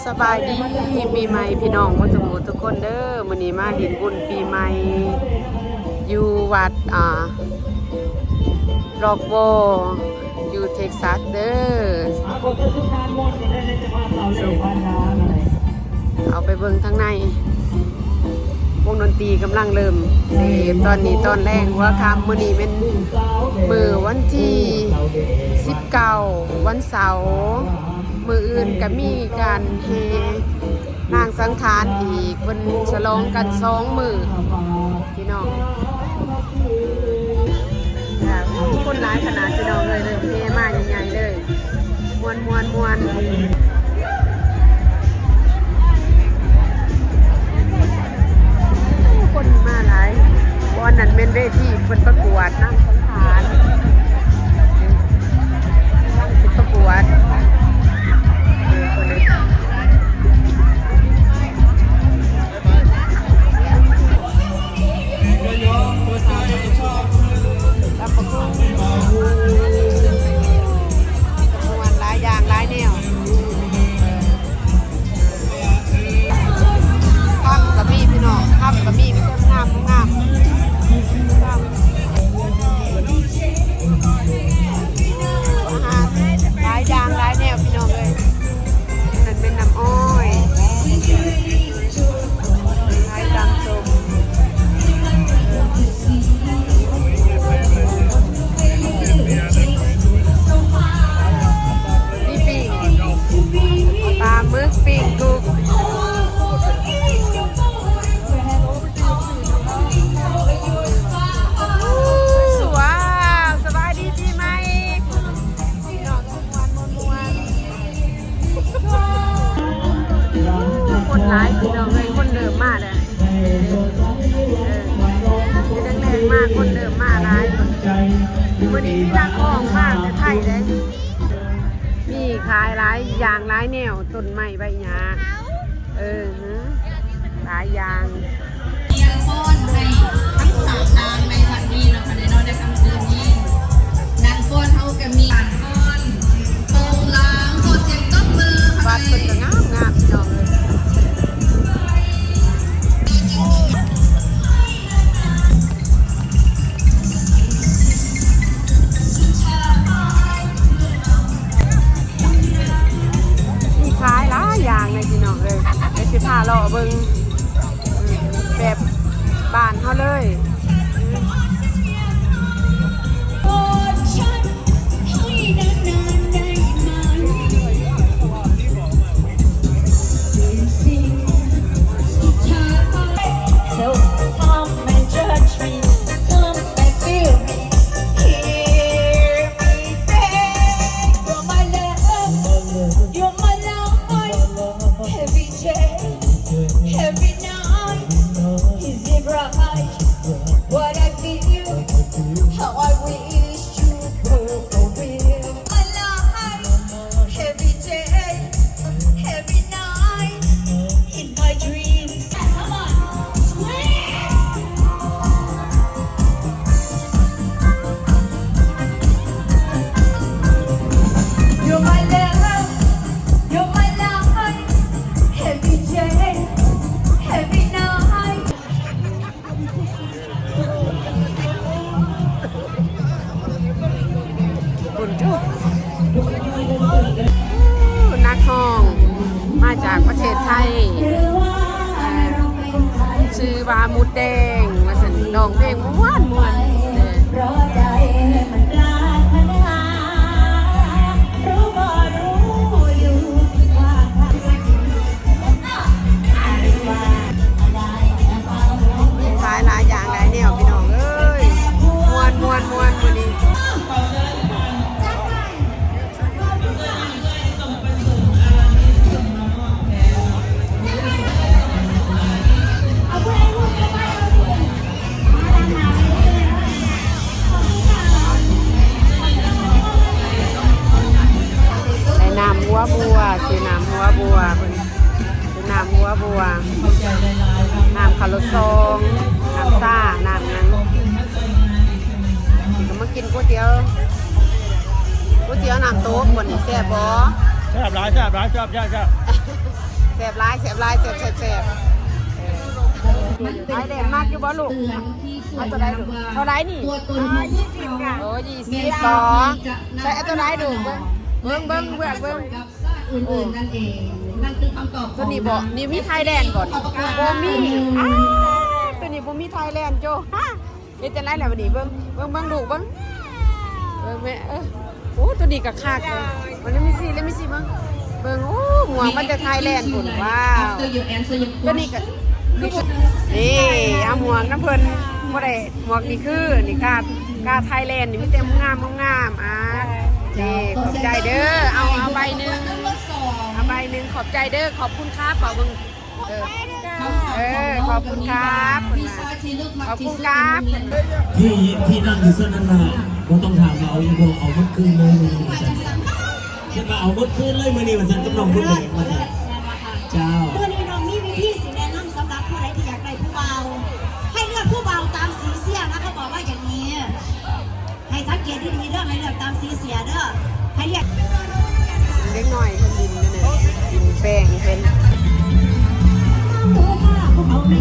ສະບາຍດີປີໃໝ່ພີ່ນ້ອງໝົດທຸກໝູ່ທຸກຄົນເດີ. ມື້ນີ້ມາຫຼິ້ນບຸນປີໃໝ່ຢູ່ວັດ ອ່າ ຣັອກວໍ ຢູ່ເທັກຊັສເດີ. ເຂົ້າໄປເບິ່ງທາງໃນ ວົງດົນຕີກຳລັງເລີ່ມ. ຕອນນີ້ຕອນແລງຫົວຄ່ຳ ມື້ນີ້ແມ່ນມື້ວັນທີສິບເກົ້າ ວັນເສົາ. ມື້ອື່ນກະມີການແຫ່ນາງສັງຂານອີກ ເພິ່ນສະຫຼອງກັນສອງມື້ພີ່ນ້ອງ. ຄົນຫຼາຍຂະໜາດພີ່ນ້ອງເອີຍ ເລີ່ມແຫ່ມາໃຫຍ່ໆເລີຍ. ມ່ວນໆໆ ຄົນມາຫຼາຍ. ບ່ອນນັ້ນແມ່ນເວທີເພິ່ນປະກວດນາງສັງຂານ ປະກວດ. ຕຳບັກຫຸ່ງ ຕຳບັກຫຸ່ງຫຼາຍຢ່າງຫຼາຍແນວ. ຄຳກະມີພີ່ນ້ອງ ຄຳກະມີ ມີແຕ່ງາມໆ ງາມ. ອາຫານຫຼາຍຢ່າງຫຼາຍແນວພີ່ນ້ອງເອີຍ. ນັ້ນແມ່ນນ້ຳອ້ອຍ ຂາຍຕຳສົ້ມ ມີປີ້ງ ປາໝຶກ ປີ້ງກຸກ. ວ້າວ ສະບາຍດີປີໃໝ່ ພີ່ນ້ອງ. ຄົນຫຼາຍພີ່ນ້ອງເອີຍ ຄົນເລີ່ມມາແລ້ວ. ເອີ ແລງໆມາ ຄົນເລີ່ມມາຫຼາຍ. ມື້ນີ້ມີນັກຮ້ອງມາແຕ່ໄທເດ້ ມີຂາຍຫຼາຍຢ່າງຫຼາຍແນວ ຕົ້ນໄມ້ໃບຫຍ້າ ເອີ ຫຼາຍຢ່າງ. ອວຍພອນໃຫ້ທັງສາມນາງໃນວັນນີ້ເນາະ ໃນນອນໃນຄ່ຳຄືນນີ້. ນາງຟ້ອນເຮົາກະມີການຟ້ອນໂປງລາງ ຂໍສຽງຕົບມືໃຫ້ ວັດເພິ່ນກະງາມໆ ພີ່ນ້ອງເອີຍ. ມີຂາຍຫຼາຍຢ່າງເລີຍພີ່ນ້ອງເອີຍ. ດຽວຊິພາເລາະເບິ່ງ ແບບບ້ານເຮົາເລີຍ.ບຸນຈຸ ນັກຮ້ອງມາຈາກປະເທດໄທ ເອີ ຊື່ວ່າໝູດແດງ ວ່າຊັ້ນ ຮ້ອງເພງມ່ວນໆ. ຂາຍຫຼາຍຢ່າງຫຼາຍແນວພີ່ນ້ອງເອີຍ ມ່ວນໆໆ ມື້ນີ້. ໄດ້ນ້ຳຫົວບົວ ຊື້ນ້ຳຫົວບົວເພິ່ນ ຊື້ນ້ຳຫົວບົວ ນ້ຳເຂົ້າລົດຊ່ອງ ນ້ຳຊາ ນ້ຳຫຍັງ. ກະມາກິນກ໋ວຍຕຽວ ກ໋ວຍຕຽວນ້ຳຕົກ ມື້ນີ້ແຊບບໍ່? ແຊບຫຼາຍ ແຊບຫຼາຍ ແຊບ ແຊບ ແຊບ. ແຊບຫຼາຍ ແຊບຫຼາຍ ແຊບ ແຊບ ແຊບ. ເອີ ໄທແລນມັກຢູ່ບໍ່ລູກ? ເອົາຕົວໃດລູກ? ເທົ່າໃດນີ້? ໂອ້ ຍີ່ສິບບໍ? ໃສ່ເອົາຕົວໃດດູກ? ເບິ່ງ ເບິ່ງ ເບິ່ງ ເບິ່ງ ເບິ່ງ. ອື່ນໆນັ້ນເອງ ນັ້ນຄືຄຳຕອບຂອງ ຕົວນີ້ບໍ? ນີ້ມີໄທແລນບໍນີ້? ບໍ່ມີ. ອ້າ ຕົວນີ້ບໍ່ມີໄທແລນໂຈ້. ເຮັດຈັ່ງໃດລະບັດນີ້? ເບິ່ງ ເບິ່ງ ເບິ່ງລູກເບິ່ງ ເບິ່ງແມ່. ເອີ ໂອ້ ຕົວນີ້ກໍຄັກເດ້. ເບິ່ງ let me see let me see ເບິ່ງ ເບິ່ງ. ໂອ້ ໝວກມາແຕ່ໄທແລນພຸ້ນ. ວ້າວ ຕົວນີ້ກໍຄື ນີ້ ເອົາໝວກນຳເພິ່ນ. ບໍ່ໄດ້ ໝວກນີ້ຄື ນີ້ກາ ກາໄທແລນນີ້ມີແຕ່ງາມໆ. ອ່າ ນີ້ ຂອບໃຈເດີ. ເອົາ ເອົາໃບໜຶ່ງ ເອົາໃບໜຶ່ງ. ຂອບໃຈເດີ ຂອບຄຸນຄັບ ເວົ້າເບິ່ງ. ເອີ ເອີ ຂອບຄຸນຄັບ ເພິ່ນວ່າ ຂອບຄຸນຄັບ. ທີ່ ທີ່ນັ່ງຢູ່ຊັ້ນນັ້ນນະ ບໍ່ຕ້ອງຖາມວ່າເອົາອີກບໍ່ ເອົາໝົດຄືນເລີຍມື້ນີ້ວ່າຊັ້ນ. ເພິ່ນວ່າເອົາໝົດຄືນເລີຍມື້ນີ້ວ່າຊັ້ນ ກັບນ້ອງຜູ້ນີ້ວ່າຊັ້ນ. ເຈົ້າ ມື້ນີ້ນ້ອງມີວິທີຊິແນະນຳສຳລັບຜູ້ໃດທີ່ຢາກໄດ້ຜູ້ບ່າວ ໃຫ້ເລືອກຜູ້ບ່າວຕາມສີເຊຍນະ ເຂົາບອກວ່າຢ່າງນີ້. ໃຫ້ສັງເກດດີໆເດີ ໃຫ້ເລືອກຕາມສີເຊຍເດີ ໃຫ້ລຽກ. ເດັກນ້ອຍເພິ່ນຫຼິ້ນຢູ່ນີ້ ຫຼິ້ນແປ້ງເພິ່ນ. ນີ້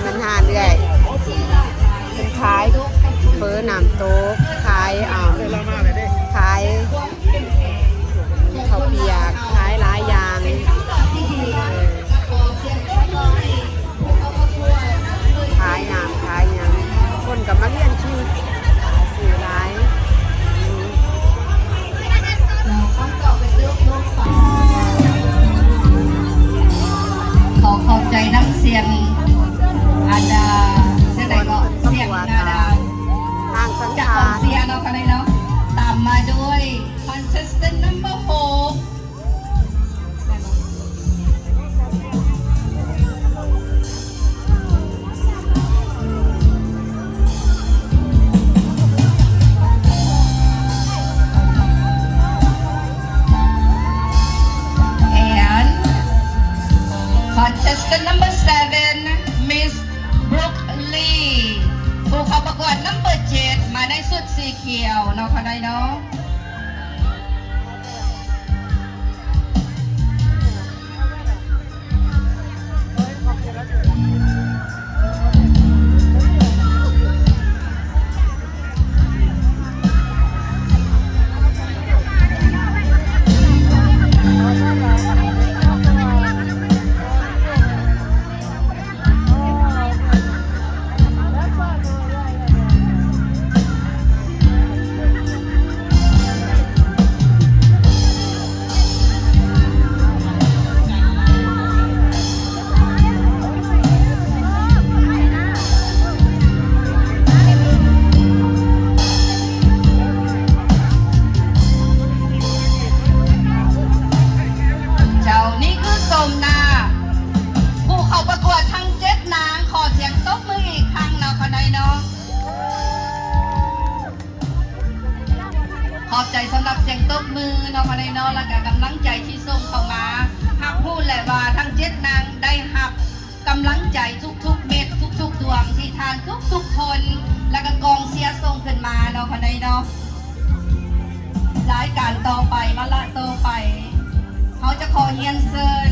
ແມ່ນຮ້ານເອື້ອຍ ເພິ່ນຂາຍເຝີນ້ຳຕົກ ຂາຍ ອ່າ ຂາຍເຂົ້າປຽກ ຂາຍຫຼາຍຢ່າງ ຂາຍນ້ຳ ຂາຍຫຍັງ. ຄົນກໍມາລຽນຄິວ ຊື້ຫຼາຍ. ຂໍຂອບໃຈນຳສຽງ ອັນ ອ່າ ຈັ່ງໃດເກາະ ສຽງນາດາ ທາງສັນທານ ເຈົ້າຂອງເຊຍເນາະ ເນາະ ຕາມມາດ້ວຍ contestant number four. And contestant number seven, Miss Brooke Lee ຜູ້ເຂົ້າປະກວດ number ເຈັດ ມາໃນຊຸດສີຂຽວເນາະ ຂະນ້ອຍເນາະ.ເຈົ້າ ນີ້ຄືໂສມໜ້າຜູ້ເຂົ້າປະກວດທັງເຈັດນາງ. ຂໍສຽງຕົບມືອີກຄັ້ງເນາະ ຂະນ້ອຍເນາະ. ຂອບໃຈສຳລັບສຽງຕົບມືເນາະ ຂະນ້ອຍເນາະ ແລ້ວກະກຳລັງໃຈທີ່ສົ່ງເຂົ້າມາ. ຮັບຮູ້ແຫຼະວ່າທັງເຈັດນາງໄດ້ຮັບກຳລັງໃຈທຸກໆເມັດ ທຸກໆດວງທີ່ທ່ານທຸກໆຄົນ ແລ້ວກະກອງເຊຍສົ່ງຂຶ້ນມາເນາະ ຂະນ້ອຍເນາະ. ລາຍການຕໍ່ໄປ ວາລະຕໍ່ໄປ ເຮົາຈະຂໍຮຽນເຊີນ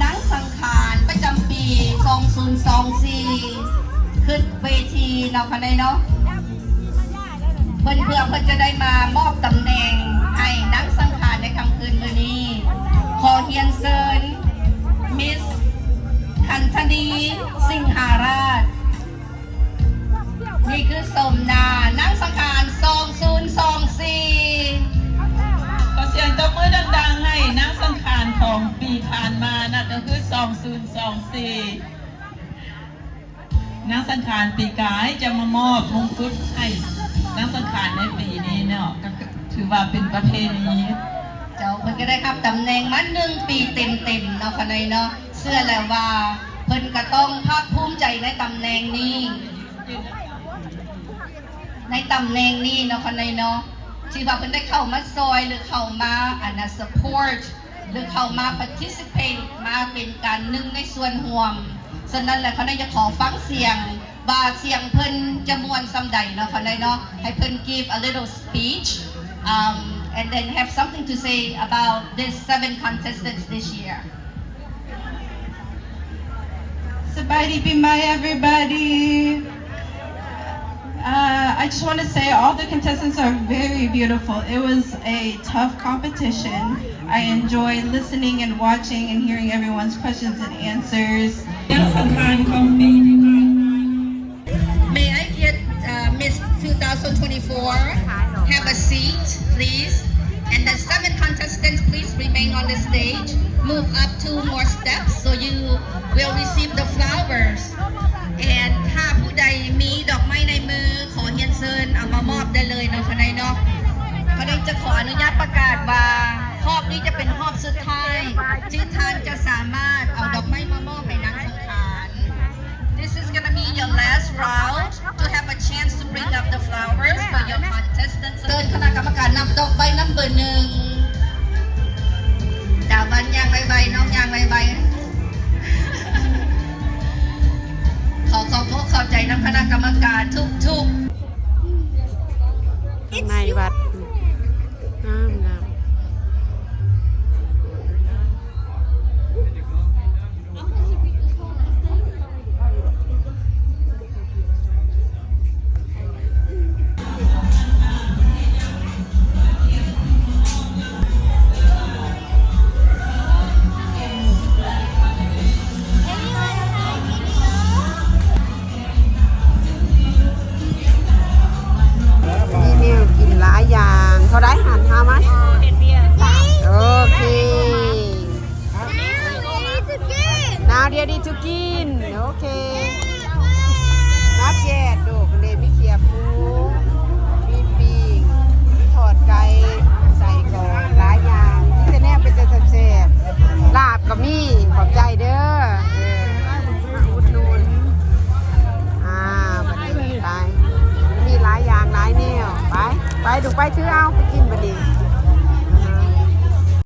ນາງສັງຂານປະຈຳປີສອງພັນຊາວສີ່ ຂຶ້ນເວທີເນາະ ຂະນ້ອຍເນາະ ເພິ່ນ ເພື່ອເພິ່ນຈະໄດ້ມາມອບຕຳແໜ່ງໃຫ້ນາງສັງຂານໃນຄ່ຳຄືນມື້ນີ້. ຂໍຮຽນເຊີນ ມິສ ຄັນທະນີ ສິງ ສອງພັນຊາວສີ່ ນາງສັງຂານປີກາຍຈະມາມອບມົງກຸດໃຫ້ນາງສັງຂານໃນປີນີ້ເນາະ ກໍຄືຖືວ່າເປັນປະເພນີ. ເຈົ້າ ເພິ່ນກໍໄດ້ຮັບຕຳແໜ່ງມາໜຶ່ງປີເຕັມໆເນາະ ຄະໄນເນາະ. ເຊື່ອແລ້ວວ່າເພິ່ນກໍຕ້ອງພາກພູມໃຈໃນຕຳແໜ່ງນີ້ ໃນຕຳແໜ່ງນີ້ເນາະ ຄະໄນເນາະ ທີ່ວ່າເພິ່ນໄດ້ເຂົ້າມາຊ່ອຍ ຫຼື ເຂົ້າມາ ອັນນະ support ຫຼື ເຂົ້າມາ participate ມາເປັນການໜຶ່ງໃນສ່ວນຮ່ວມ. ສະນັ້ນແຫຼະ ຄະໄນຢາກຂໍຟັງສຽງ ວ່າສຽງເພິ່ນຈະມ່ວນສ່ຳໃດເນາະ ຄະໄນເນາະ. ໃຫ້ເພິ່ນ give a little speech, um, and then have something to say about these seven contestants this year. ສະບາຍດີປີໃໝ່ everybody. Uh, I just wanna say all the contestants are very beautiful. It was a tough competition. I enjoyed listening and watching and hearing everyone's questions and answers. ນາງສັງຂານຂອງປີນີ້. May I get, uh, Miss two thousand twenty-four? Have a seat, please. And the seven contestants, please remain on the stage. Move up two more steps so you will receive the flowers. And ຖ້າຜູ້ໃດມີດອກໄມ້ໃນມື ຂໍຮຽນເຊີນເອົາມາມອບໄດ້ເລີຍເນາະ ຄະໄນເນາະ. ຄະໄນຈະຂໍອະນຸຍາດປະກາດວ່າ ຮອບນີ້ຈະເປັນຮອບສຸດທ້າຍ ທີ່ທ່ານຈະສາມາດເອົາດອກໄມ້ມາມອບໃຫ້ນາງສັງຂານ. This is gonna be your last round to have a chance to bring up the flowers for your contestants. ເຊີນຄະນະກຳມະການນັບດອກໄມ້ນຳເບີໜຶ່ງ. ດາວັນຍ່າງໄວໆ ນ້ອງຍ່າງໄວໆ. ຂໍຂອບອົກຂອບໃຈນຳຄະນະກຳມະການທຸກໆ ໃນວັດ ງາມໆ. ມີແນວກິນຫຼາຍຢ່າງ. ເທົ່າໃດຫັ້ນ? How much? ໂອເຄ. Now ready to ກິນ. ໂອເຄ. Not yet ລູກ. ເດ ມີຂຽບໝູ ມີປີ້ງ ມີທອດໄກ່ ໄສ້ກອກ ຫຼາຍຢ່າງ. ມີແຕ່ແນວເປັນຕາແຊບໆ. ລາບກໍມີ. ຂອບໃຈເດີ. ເອີ ມາອຸດໜູນ. ອ່າ ບັດນີ້ໄປ ມີຫຼາຍຢ່າງຫຼາຍແນວ. ໄປ ໄປ ລູກ ໄປ ຖືເອົາໄປກິນບັດນີ້.